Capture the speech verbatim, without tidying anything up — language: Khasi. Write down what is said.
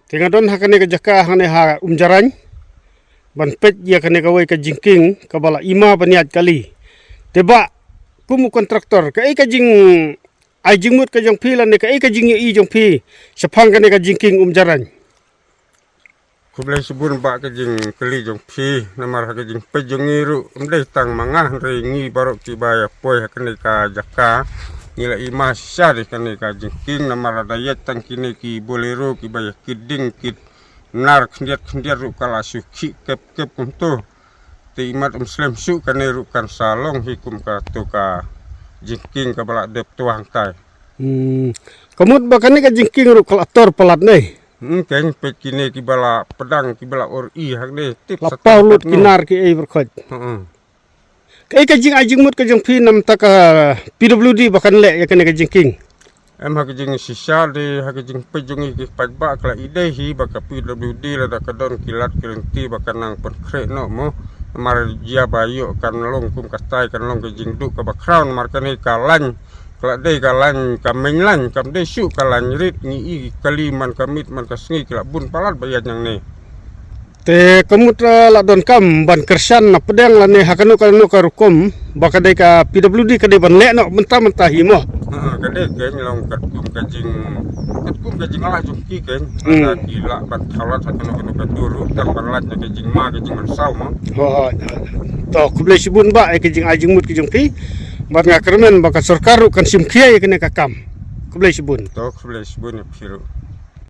Te nga don ha kane ka jaka hangne ha Umjarain ban peit ïa kane kawei ka jingkieng kaba la i ma ban ïaid kali. Te bah, kum u kontraktor, kaei ka jingai jingmut ka jong phi lane kaei ka jingïohi jong phi shaphang kane ka jingkieng Umjarain? Khublei shibun bah ka jingkylli jong phi, namar ha ka jingpeit jong ngi ruh ym dei tang ma nga hynrei ngi baroh kiba ïa poi ha kane ka jaka ngi la i ma shisha de kane ka jingkieng, namar lada ïaid tang kine ki Bolero kiba ïa kit ding kit nar khyndiat khyndiat ruh ka la shu khih kep kep kumto. Te imat ym slem shuh kane ruh kan sa long hi kum kato ka jingkieng kaba la dep tuang tai. Hmm. Ka mut ba kane ka jingkieng ruh ka la tor palat ne? Hmm, keng peit kine kiba la pdang kiba la or i hangne tip la sa paw lut ki nar ki ei berkhot. Hmm. Kaei ka jingai jingmut ka jong phi namar ka P W D ba kan leh ïa kane ka jingkieng? Em ha ka jingshisha de ha ka jingpeit jong ngi ki paidbah ka la i dei hi ba ka P W D lada ka don ki lad ki lynti ba ka nang pynkhreh noh mo. Namar ïa ba ïoh kan long kum katai kan long ka jingduk kaba khraw namar kane ka lain ka la dei ka lain ka main lain kam dei shuh ka lain rit ngi i kali man ka miet man ka sngi ki la bun palat ba ïaid nangne. Te ka mut la donkam ban kyrshan na pdeng lane ha kano kano ka rukom ba ka dei ka P W D ka dei ban leh noh mynta mynta hi mo. Ha, ka dei keng long katkum ka jing katkum ka jinglah jong ki keng. Hmm. Lada ki lah ban thaw lad ha kano kano ka dur ruh tang ban lait na ka jingma ka jingmynsaw mo. Hooid, hooid. To khublei shibun bah ïa ka jingai jingmut ka jong phi. Bad nga kyrmen ba ka sorkar ruh kan shim khia ïa kane ka kam. Khublei shibun. To khublei shibun ïa phi ruh.